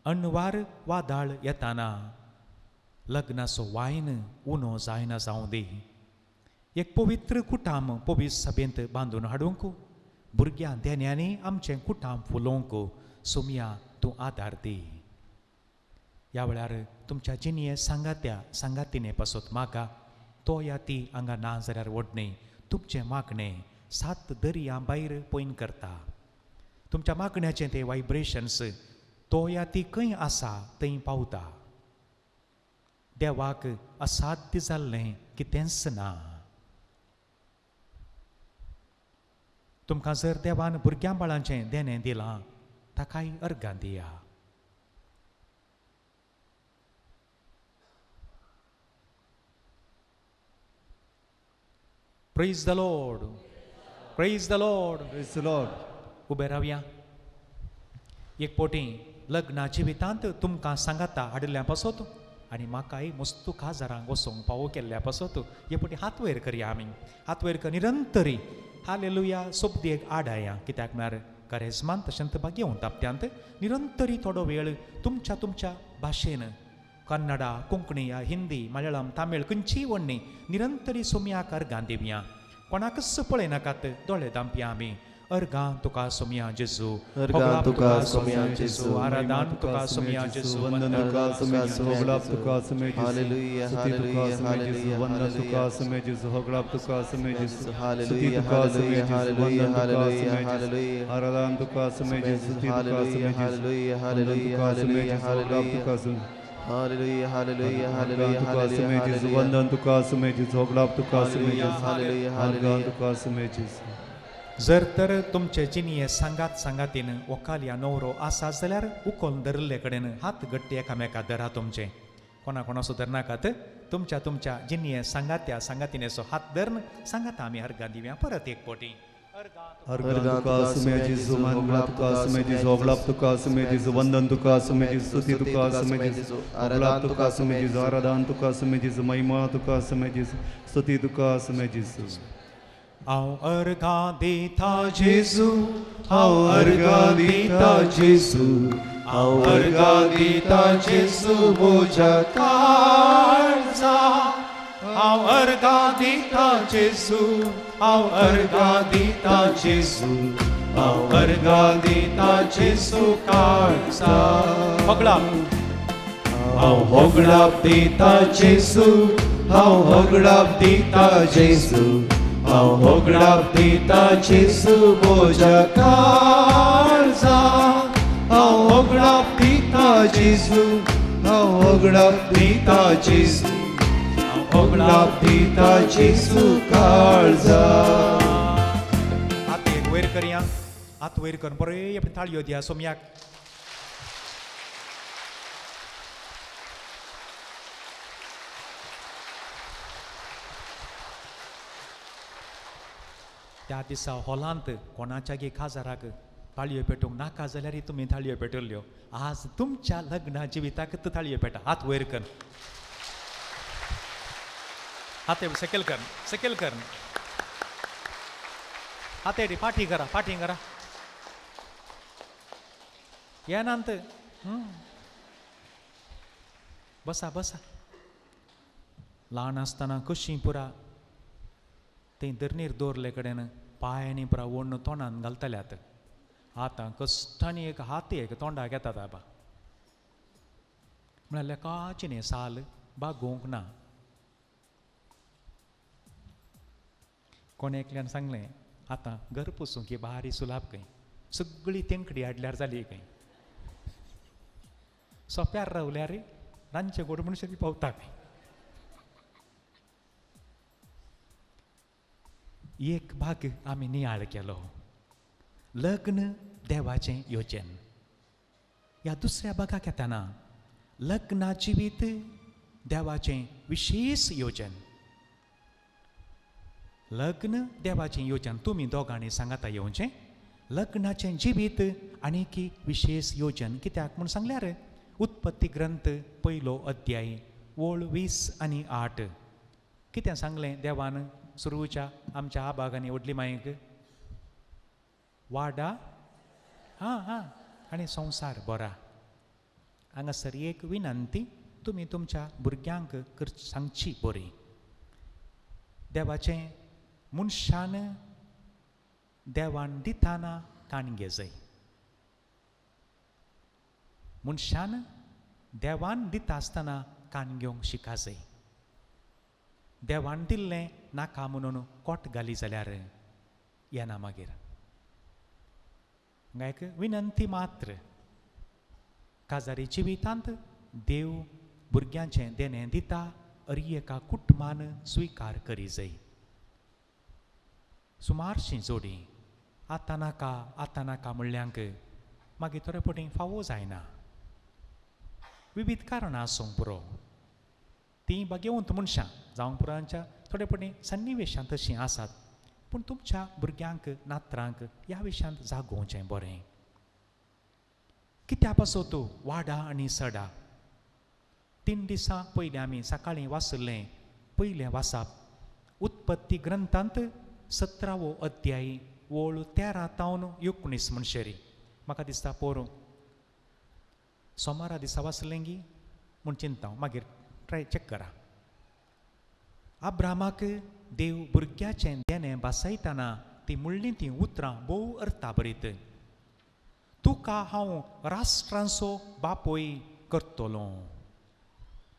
अणवार वादाळ येताना लग्नाचो वायन उनो जायना जावं दी. एक पवित्र कुटाम पवित्र सभेंत बांदून हाडूंक भुरग्यां देण्यांनी आमचें कुटाम फुलोवंक सोमया तूं आदार दी. ह्या वेळार तुमच्या जिणये सांगात्या सांगातिने पासत मागा, तो या ती हांगा ना जाल्यार व्हडणें तुमचें मागणें सात दर्या भायर पयन करता. तुमच्या मागण्याचें ते वायब्रेशन्स तो या ती खंय आसा थंय पावता. देवाक असाध्य जाल्लें कितेंच ना. तुमकां जर देवान भुरग्यां बाळांचें देणें दिलां ताकाय अर्गां दिया. Praise the Lord, praise the Lord,
praise the Lord.
उबे रावया. एक पोटी लग्ना जिवितांत तुमकां सांगाता हाडिल्ल्या पासत आनी म्हाकाय मस्तू काजारांक वचोंक पावो केल्ल्या पासत हे पोटी हात वयर करया आमी. हात वयर कर निरंतरी हालेलुया सोबदेक आडाया. कित्याक म्हळ्यार करेजमान तशेंच भाग्यवंत ताप्त्यांत निरंतरी थोडो वेळ तुमच्या तुमच्या भाशेन कन्नडा, कोंकणी या हिंदी, मलयाळम, तामीळ खंयचीय वण्णी निरंतरी सोमयाक अर्गां दिवया. कोणाकच पळयनाकात, दोळे दांपया आमी. अर्गां तुका सोमया जेजू,
अर्गां तुका सोमया जेजू,
आराधान तुका सोमया जेजू,
वंदन तुका सोमया जेजू, होगडाप तुका सोमया जेजू,
हालेलुया,
स्तुती तुका
हालेलुया,
सोमया जेजू,
हालेलुया,
वंदन तुका
हालेलुया.
सोमया जेजू, होगडाप तुका सोमया जेजू, स्तुती
हालेलुया,
तुका सोमया
हालेलुया,
जेजू, वंदन तुका
हालेलुया,
सोमया जेजू,
हालेलुया.
आराधन तुका सोमया जेजू, स्तुती तुका सोमया जेजू,
हालेलुया,
वंदन
हालेलुया,
तुका सोमया
हालेलुया,
जेजू, होगडाप
हालेलुया.
तुका सोमया
हालेलुया, हालेलुया,
अर्गां
हालेलुया,
तुका सोमया जेजू,
हालेलुया.
वंदन तुका सोमया जेजू, होगडाप तुका सोमया
हालेलुया,
जेजू,
हालेलुया,
अर्गां
हालेलुया.
तुका सोमया जेजू.
जर तर तुमचे जिणये सांगात सांगातीन वकाल या न्हवरो आसा जाल्यार उखलून धरिल्ले कडेन हात घट्ट एकामेका धरा. तुमचे कोणा कोणाचो धरनाकात, तुमच्या तुमच्या जिणये सांगात्या सांगातिनेचो हात धरून सांगाता आमी अर्गां दिवया. परत एक पोटी
अर्गां तुका सोमया जेजू, महिमा तुका सोमया जेजू, होगडाप तुका सोमया जेजू, वंदन तुका सोमया जेजू, स्तुती तुका सोमया जेजू, होगडाप तुका सोमया जेजू, आराधन तुका सोमया जेजू, महिमा तुका सोमया जेजू, स्तुती तुका सोमया जेजू.
हांव अर्गां दिता जेजू,
हांव अर्गां दिता जेजू, हांव अर्गां दिता जेजू म्हज्या
काळजा. हांव अर्गां दिता जेजू, हांव अर्गां दिता जेजू, हांव अर्गां दिता जेजू काळजा. होगडाप.
हांव होगडाप दिता जेजू, हांव होगडाप दिता जेजू, हांव होगडाप दिता जेजू म्हज्या काळजा. हांव होगडाप दिता जेजू, हांव होगडाप दिता जेजू, हांव होगडाप दिता जेजू काळजा.
हात एक वयर करया, हात वयर कर बरें आपली ताळयो दिया सोमयाक. त्या दिसा हॉलांत कोणाच्या गे काजाराक ताळयो पेटूंक नाका जाल्यार तुमी ताळयो पेटयल्ल्यो. आज तुमच्या लग्ना जिविताक ताळयो पेटा. हात वयर कर, हात सकयल कर, सकयल कर, हात फाटी करा, फाटी करा. येनांत बसा बसा. ल्हान आसतना कशी पुरा थंय धरणीर दवरले कडेन पांयांनी पुरा ओडून तोंडान घालतल्यात. आतां कश्टांनी एक हात एक तोंडाक येतात आबा. म्हळ्यार लेकाची न्ही साल बागोवंक ना. कोण एकल्यान सांगलें आतां घर पुसूंक ही बारी सुलाप खंय, सगळी तेंकडी हाडल्यार जाली खंय, सोंप्यार रावल्यार रांदचे गोड म्हणून पावता खंय. एक भाग आमी नियाळ केलो, लग्न देवाचें योजन. ह्या दुसऱ्या भागाक येतना लग्ना जिवीत देवाचें विशेश योजन. लग्न देवाचें योजन तुमी दोगांनी सांगाता येवचें. लग्नाचें जिवीत आनीक विशेश योजन कित्याक म्हूण सांगल्यार उत्पत्ती ग्रंथ पयलो अध्याय ओळ 20 आनी 8 कितें सांगलें देवान सुरवच्या आमच्या आबाग आनी व्हडली मायक? वाडा हां हां आनी संवसार बरा. हांगासर एक विनंती, तुमी तुमच्या भुरग्यांक सांगची बरी. देवाचें मनशान देवान दिताना काणगे जाय. मनशान देवान दिता आसतना कान घेवंक शिका जाय. देवान दिल्लें नाका म्हणून कोट घाली जाल्यार येना मागीर. हांगा एक विनंती मात्र, काजारी जिवितांत देव भुरग्यांचें देणें दिता, अरी एका कुटुंबान स्विकार करी जाय. सुमारशीं जोडी आतां नाका आतां नाका म्हणल्यांक मागीर थोडे फावटी फावो जायना. विविध कारणां आसूंक पुरो, तीं भाग्यवंत मनशां जावंक पुरो, आमच्या थोडे फावटी सन्निवेशां तशीं आसात, पूण तुमच्या भुरग्यांक नातरांक ह्या विशयांत जागोवचें बरें. कित्या पासत वाडा आनी सडा. 3 दिसां पयलीं आमी सकाळीं वाचलें पयलें वाचप उत्पत्ती ग्रंथांत 17वो अध्याय ओळ 13 तावन 19 म्हणशेरी. म्हाका दिसता पोरूं सोमारा दिसा वाचलें गी म्हूण चिंता, मागीर ट्राय चॅक करा. अब्रामाक देव भुरग्याचें देणें भासयतना ती म्हणलीं तीं उतरां भोव अर्था बरीत. तुका हांव राष्ट्रांचो बापूय करतलो.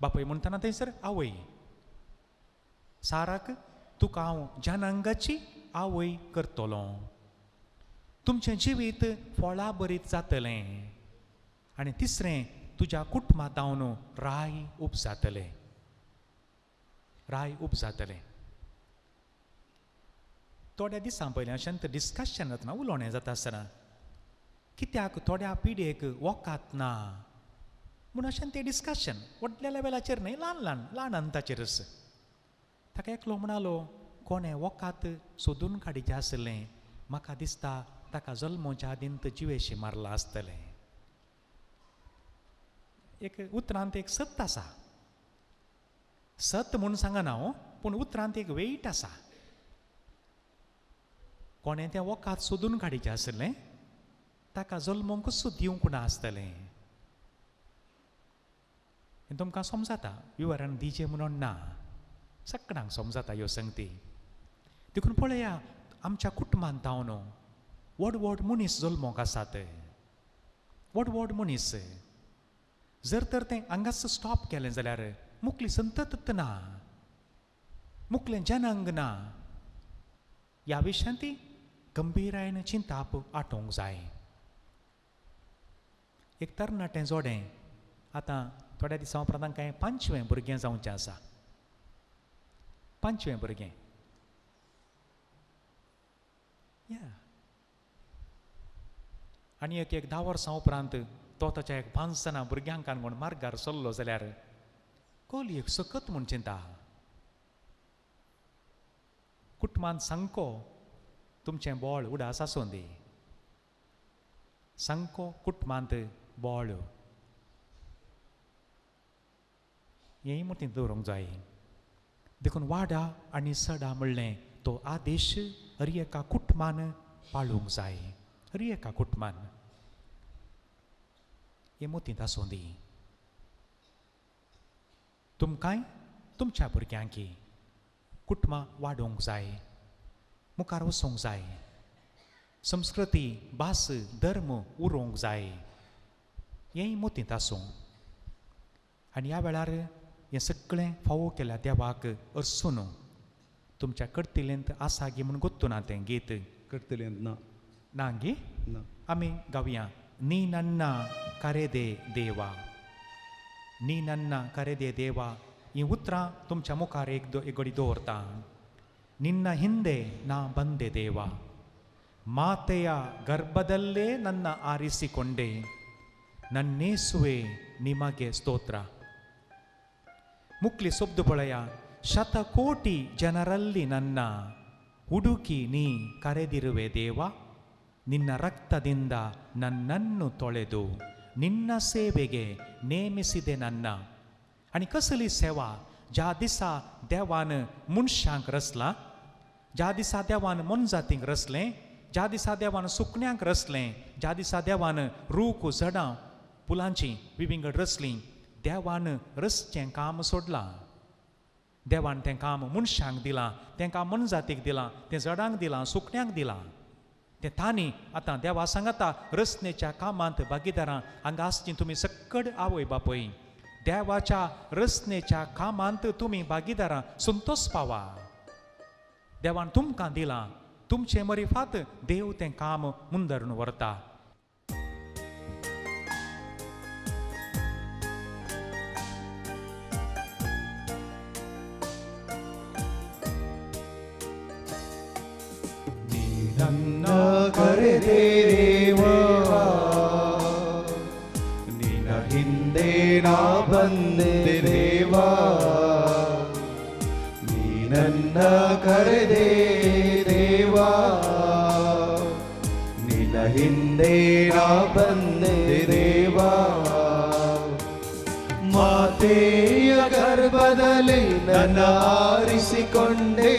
बापूय म्हणटना थंयसर आवय. साराक तुका हांव जनांगाची आवय करतलो. तुमचें जिवीत फळां बरीत जातलें. आनी तिसरें, तुज्या कुटुंबांत राय उपजातले, राय उपजातले. थोड्या दिसां पयलीं अशें डिस्कशन जातना, उलोवणें जाता आसतना, कित्याक थोड्या पिढयेक वकात ना म्हूण अशें तें डिस्कशन व्हडल्या लेवलाचेर न्हय, ल्हान ल्हान ल्हान अंताचेरच. ताका एकलो म्हणालो, कोणें वकात सोदून काडीचें आसलें, म्हाका दिसता ताका जल्मोच्या आदींत जिवेशी मारलां आसतलें. एक उतरांत एक सत आसा, सत म्हूण सांगना हांव, पूण उतरांत एक वेट आसा. कोणें तें वकात सोदून काडीचें आसलें, ताका जल्मोंकूच दिवंक ना आसतलें. हें तुमकां समजाता, विवरण दिचें म्हणून ना, सगळ्यांक समजाता ह्यो संगती. देखून पळया आमच्या कुटुंबांत हांव व्हड व्हड मनीस जल्मोंक आसात, व्हड व्हड मनीस. जर तर तें हांगाच स्टॉप केलें जाल्यार मुकली संतत ना, मुकलें जनांग ना. ह्या विशयांत गंभीरायेन चिंताप आटोवंक जाय. एक तरणाटें जोडें आतां थोड्या दिसां उपरांत तांकां 5वें भुरगें जावचें आसा, 5वें भुरगें. या आनी एक एक 10 वर्सां उपरांत तो ताच्या एक 5 जाणां भुरग्यांक कोण मार्गार सरलो जाल्यार कोली एक सकत म्हूण चिंता. कुटुंबांत सांगको तुमचें बोळ उडास आसूं दी, सांगको कुटुंबांत बोळ हेंय मतींत दवरूंक जाय. देखून वाडा आनी सडा म्हणलें तो आदेश हर एका कुटुंबान पाळूंक जाय, हर एका कुटुंबान. हें मतींत आसूं दी. तुमकांय तुमच्या भुरग्यांकी कुटुंबां वाडोवंक जाय, मुखार वचूंक जाय, संस्कृती भास धर्म उरोवंक जाय, हेंय मतींत आसूं. आनी ह्या वेळार हें सगळें फावो केल्या देवाक अर्सून तुमच्या कडतिलेंत आसा गी म्हूण गोत्तू ना तें गीत
कडतिलेंत ना
ना गी
ना,
आमी गावया. नी नन्ना करे दे देवा, नी नन्ना करे दे देवा, हीं उतरां तुमच्या मुखार एक घडी दवरता. निन्न ಹಿಂದೆ ನಾ ಬಂದೆ ದೇವ, ಮಾತೆಯ ಗರ್ಭದಲ್ಲೇ ನನ್ನ ಆರಿಸಿಕೊಂಡೆ, ನನ್ನೇಸುವೆ ನಿಮಗೆ ಸ್ತೋತ್ರ. ಮುಕ್ಲಿ ಸೊಬ್ದು ಪೊಳೆಯ, ಶತಕೋಟಿ ಜನರಲ್ಲಿ ನನ್ನ ಹುಡುಕಿ ನೀ ಕರೆದಿರುವೆ ದೇವ, ನಿನ್ನ ರಕ್ತದಿಂದ ನನ್ನನ್ನು ತೊಳೆದು ನಿನ್ನ ಸೇವೆಗೆ ನೇಮಿಸಿದೆ ನನ್ನ. आनी कसली सेवा? ज्या दिसा देवान मनशांक रचला, ज्या दिसा देवान मोनजातींक रचलें, ज्या दिसा देवान सुकण्यांक रचलें, ज्या दिसा देवान रूख झाडां फुलांचीं विविंगड रचलीं, देवान रचचें काम सोडलां. देवान तें काम मनशांक दिलां, तें काम मोनजातीक दिलां, तें झाडांक दिलां, सुकण्यांक दिलां. तें तांणी आतां देवा सांगाता रचनेच्या कामांत भागीदारां हांगा आसची तुमी सक्कड आवय बापूय देवाच्या रचनेच्या कामांत तुमी भागीदारां संतोष पावा. देवान तुमकां दिलां तुमचे मरिफात देव तें काम मुंदरून व्हरता.
ನನ್ನ ಕರೆದೆ ದೇವಾ, ನಿನ್ನ ಹಿಂದೆ ನಾ ಬಂದೆ ದೇವಾ, ನೀ ನನ್ನ ಕರೆದೆ ದೇವಾ, ನಿನ್ನ ಹಿಂದೆ ನಾ ಬಂದೆ ದೇವಾ. ಮಾತೆಯ ಗರ್ಭದಲ್ಲಿ ನನ್ನ ಆರಿಸಿಕೊಂಡೆ,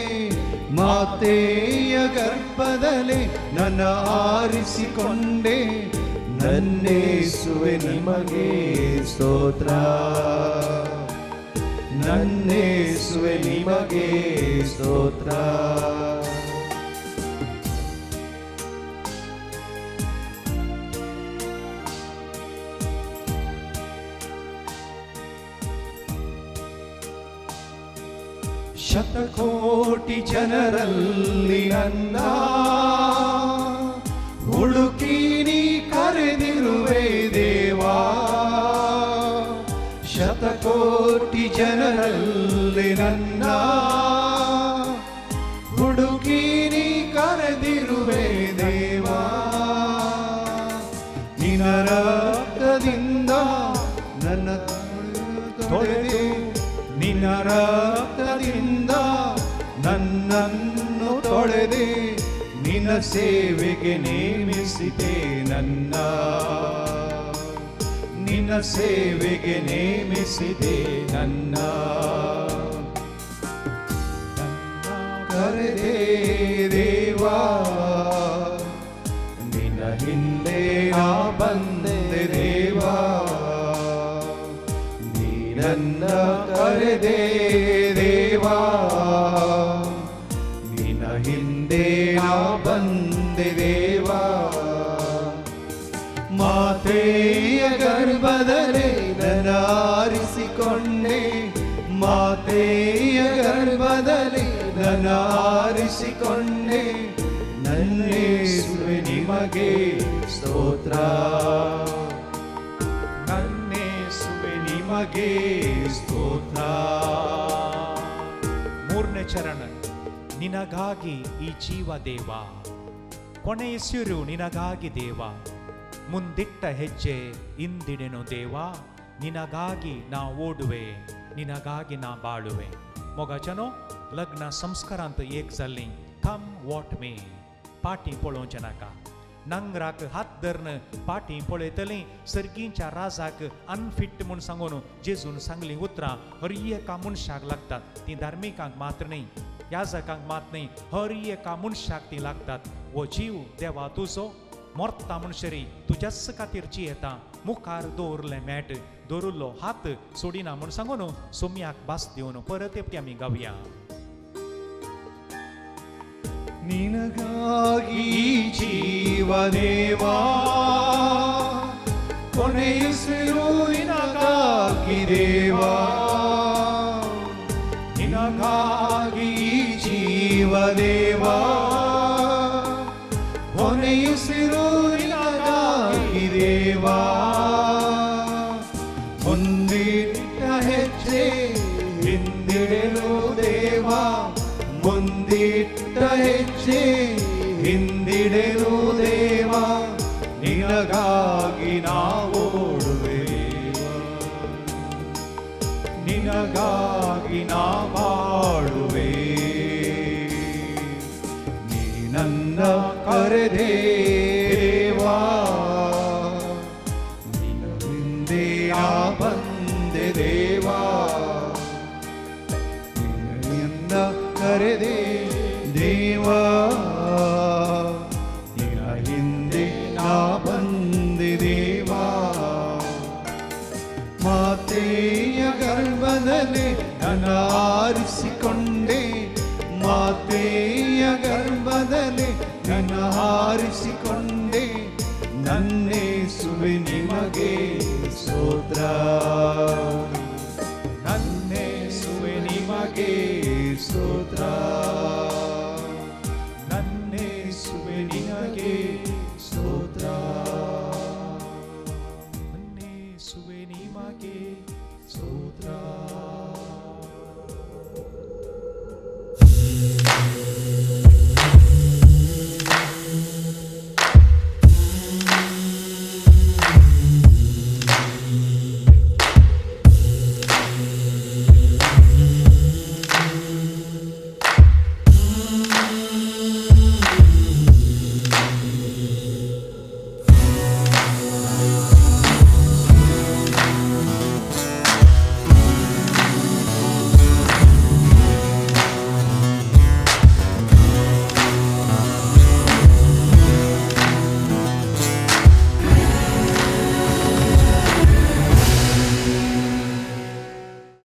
ಮಾತೆಯ ಗರ್ಭದಲ್ಲಿ ನನ್ನ ಆರಿಸಿಕೊಂಡೆ, ನನ್ನೇಸುವೆ ನಿಮಗೆ ಸ್ತೋತ್ರ, ನನ್ನೇಸುವೆ ನಿಮಗೆ ಸ್ತೋತ್ರ. ಶತಕೋಟಿ ಜನರಲ್ಲಿ ನನ್ನ ಹುಡುಕಿ ನೀ ಕರೆದಿರುವೆ ದೇವಾ, ಶತಕೋಟಿ ಜನರಲ್ಲಿ ನನ್ನ ಹುಡುಕಿ ನೀ ಕರೆದಿರುವೆ ದೇವಾ. ನಿನ್ನ ರಕ್ತದಿಂದ ನನ್ನ ತೊಳೆದು, ನಿನ್ನ ರಕ್ತದಿಂದ ನನ್ನನ್ನು ತೊಳೆದೆ, ನಿನ್ನ ಸೇವೆಗೆ ನೇಮಿಸಿದೆ ನನ್ನ, ನಿನ್ನ ಸೇವೆಗೆ ನೇಮಿಸಿದೆ ನನ್ನ. ಕರೆದೆ ದೇವಾ, ನಿನ್ನ ಹಿಂದೆ ನಾ ಬಂದೆ ದೇವಾ, ನೀ ನನ್ನ ಕರೆದೆ ದೇವಾ, ನಿನ್ನ ಹಿಂದೆ ನಾ ಬಂದೆ ದೇವಾ. ಮಾತೆಯ ಗರ್ಭದಲ್ಲಿ ನನ್ನ ಆರಿಸಿಕೊಂಡೆ, ಮಾತೆಯ ಗರ್ಭದಲ್ಲಿ ನನ್ನ ಆರಿಸಿಕೊಂಡೆ, ನನ್ನೇಸುವೆ ನಿಮಗೆ ಸ್ತೋತ್ರ, ನನ್ನೇಸುವೆ ನಿಮಗೆ ಸ್ತೋತ್ರ.
ಮೂರನೇ ಚರಣ, ನಿನಗಾಗಿ ಈ ಜೀವ ದೇವ, ಕೊನೆಯುಸಿರು ನಿನಗಾಗಿ ದೇವ, ಮುಂದಿಟ್ಟ ಹೆಜ್ಜೆ ಇಂದಿಡೆನು ದೇವ, ನಿನಗಾಗಿ ನಾ ಓಡುವೆ, ನಿನಗಾಗಿ ನಾ ಬಾಳುವೆ. ಮೊಗಚನೋ लग्न संस्कारांत एक जाल्लीं कम what may पाटी पळोवचें नाका, नांगराक हात धरून पाटी पळयतलीं सर्गींच्या राजाक अनफीट म्हूण सांगून जेजून सांगलीं उतरां हर एका मनशाक लागतात. तीं धार्मिकांक मात्र न्हय, याजकांक मात न्हय, हर एका मनशाक तीं लागतात. हो जीव देवा तुजो मोरता म्हणसरी तुज्याच खातीर जियेता, मुखार दवरलें मॅट दवरिल्लो हात सोडिना म्हूण सांगून सोम्याक भास दिवन परत एकटी आमी गावया.
ನಿನಗಾಗಿ ಜೀವದೇವಾ, ಕೊನೆಯುಸಿರು ನಿನಗಾಗಿ ದೇವಾ, ನಿನಗಾಗಿ ಜೀವದೇವಾ, ಕೊನೆಯುಸಿರು ನಿನಗಾಗಿ ದೇವಾ. ಮುಂದಿಟ್ಟ ಹೆಜ್ಜೆ ಹಿಂದಿಡಲು ದೇವಾ, ಮುಂದಿಟ್ಟ ಹೆಜ್ಜೆ ಹಿಂದಿಡಲು ದೇವಾ, ನಿನಗಾಗಿ ನಾವೋಡುವೆ, ನಿನಗಾಗಿ ನಾ ಬಾಳುವೆ. ನೀ ನನ್ನ ಕರೆದೆ ದೇವಾ, ನಿನ್ನ ಹಿಂದೆ ನಾ ಬಂದೆ ದೇವಾ, ನಿನ್ನ ಕರೆದೆ ದೇವಾ, ನಿನ್ನ ಹಿಂದೆ ನಾ ಬಂದೆ ದೇವಾ. ಮಾತೆಯ ಗರ್ಭದಲ್ಲಿ ನನ್ನ ಆರಿಸಿಕೊಂಡೆ, ಮಾತೆಯ ಗರ್ಭದಲ್ಲಿ ನನ್ನ ಆರಿಸಿಕೊಂಡೆ ನನ್ನೇಸುವೆ ನಿಮಗೆ ಸ್ತೋತ್ರ.